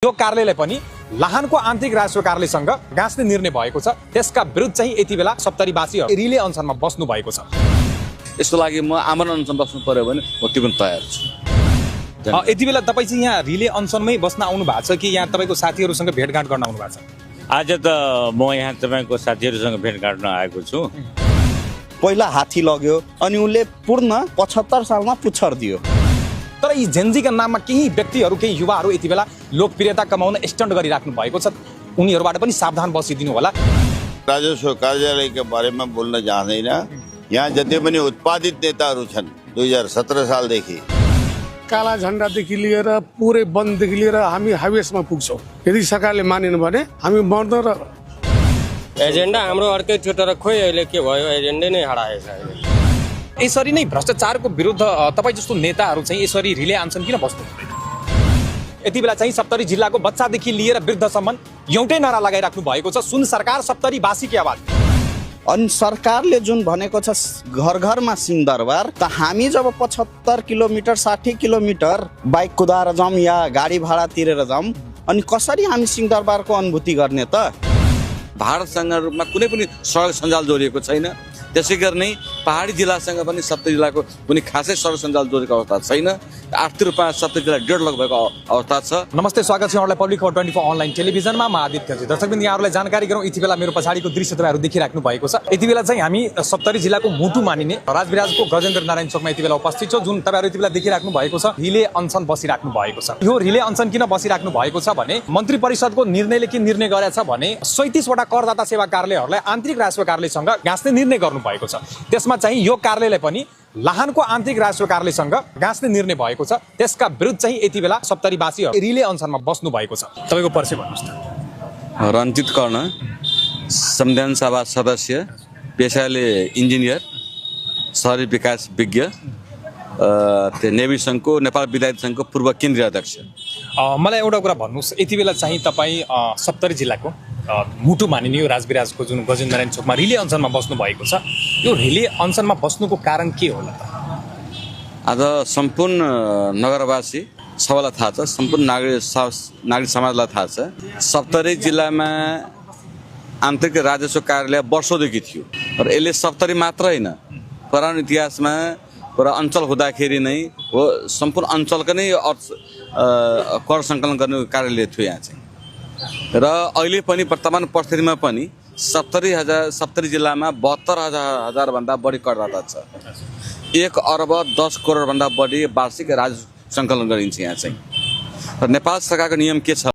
यो कार्यालयलाई पनि लाहानको आन्तरिक राजस्व कार्यालयसँग गाँच्ने निर्णय भएको छ। त्यसका विरुद्ध चाहिँ यति बेला सप्तरीवासी रिले अनसनमा बस्नु भएको छ। यसको लागि म आमरण अनसन बस्नु पर्यो भने म त्यो पनि तयार छु। यति बेला तपाईँ चाहिँ यहाँ रिले अनसनमै बस्न आउनु भएको छ कि यहाँ तपाईँको साथीहरूसँग भेटघाट गर्न आउनु भएको छ? आज त म यहाँ तपाईँको साथीहरूसँग भेट गाड्न आएको छु। पहिला हात्ती लग्यो अनि उनले पूर्ण 75 सालमा पुच्छर दियो। तर यी जेन्जीका नाममा केही व्यक्तिहरू केही युवाहरू यति बेला लोकप्रियता कमाउन स्टन्ट गरिराख्नु भएको छ। उनीहरूबाट पनि सावधान बसिदिनु होला। राजस्व कार्यालय के बारे में बोल्न चाहदैन। यहाँ जति पनि उत्पादित नेताहरू छन् 2017 सालदेखि काला झन्डादेखि लिएर पुरै बन्ददेखि लिएर हामी हाइवेसमा पुग्छौँ। यदि सरकारले मानेन भने हामी मर्न र एजेन्डा हाम्रो अर्कै थियो, तर खोइ अहिले के भयो, एजेन्डै नै हराएछ। यसरी नै भ्रष्टाचारको विरुद्ध तपाईँ जस्तो नेताहरू चाहिँ यसरी रिले अनसन किन बस्नु? यति बेला चाहिँ सप्तरी जिल्लाको बच्चादेखि लिएर वृद्धसम्म एउटै नारा लगाइराख्नु भएको छ, सुन सरकार सप्तरीवासी की आवाज। अनि सरकारले जुन भनेको छ घर घरमा सिंहदरबार, त हामी जब 75 किलोमिटर 60 किलोमिटर बाइक कुदाएर जाऊँ या गाडी भाडा तिरेर जाऊँ, अनि कसरी हामी सिंहदरबारको अनुभूति गर्ने त? भारतसँग रूपमा कुनै पनि सडक सञ्जाल जोडिएको छैन। त्यसै गरी नै पहाडी जिल्लासँग पनि सप्तरी जिल्लाको कुनै खासै सडक सञ्जाल जोडिएको अवस्था छैन। आर्थिक रूपमा सप्तरी जिल्ला डेढलक भएको अवस्था छ। नमस्ते, स्वागत छ यहाँलाई पब्लिक खबर 24 अनलाइन टेलिभिजनमा। म आदित्य जी। दर्शकवृन्द, यहाँहरूलाई जानकारी गरौँ। यति बेला मेरो पछाडिको दृश्य तपाईँहरू देखिराख्नु भएको छ। यति बेला चाहिँ हामी सप्तरी जिल्लाको मुटु मानिने राजविराजको गजेन्द्र नारायण चोकमा यति बेला उपस्थित छौँ, जुन तपाईँहरू यति बेला देखिराख्नु भएको छ। रिले अनसन बसिराख्नु भएको छ। यो रिले अनसन किन बसिराख्नु भएको छ भने मन्त्री परिषदको निर्णयले के निर्णय गरेछ भने 37 वटा करदाता सेवा कार्यालयहरूलाई आन्तरिक राजस्व कार्यालयसँग गाँच्ने निर्णय गर्नु भएको छ। त्यसमा चाहिँ यो कार्यालयलाई पनि लाहानको आन्तरिक राजस्व कार्यालयसँग गाँच्ने निर्णय भएको छ। त्यसका विरुद्ध चाहिँ यति बेला सप्तरीवासी रिले अनसनमा बस्नु भएको छ। तपाईँको परिचय भन्नुहोस् त। रञ्जित कर्ण, संविधान सभा सदस्य, पेसाले इन्जिनियर, शहरी विकास विज्ञ, नेवी सङ्घको नेपाल विद्यार्थी सङ्घको पूर्व केन्द्रीय अध्यक्ष। मलाई एउटा कुरा भन्नुहोस्, यति बेला चाहिँ तपाईँ सप्तरी जिल्लाको मुटु मानिने यो राजविराजको जुन गजेन्द्र नारायण चोकमा रिले अनसनमा बस्नु भएको छ, यो रिले अनसनमा बस्नुको कारण के होला त? आज सम्पूर्ण नगरवासी सबैलाई थाहा छ, सम्पूर्ण नागरिक समाजलाई थाहा छ, सप्तरी जिल्लामा आन्तरिक राजस्व कार्यालय वर्षौँदेखि थियो। र यसले सप्तरी मात्र होइन, पुरानो इतिहासमा पुरा अञ्चल हुँदाखेरि नै हो सम्पूर्ण अञ्चलको नै कर सङ्कलन गर्ने कार्यालय थियो यहाँ चाहिँ। र अहिले पनि वर्तमान परिस्थितिमा पनि सप्तरी जिल्लामा 72,000 भन्दा बढी करदाता छ। 1 अर्ब 10 करोड भन्दा बढी वार्षिक राजस्व सङ्कलन गरिन्छ यहाँ चाहिँ। र नेपाल सरकारको नियम के छ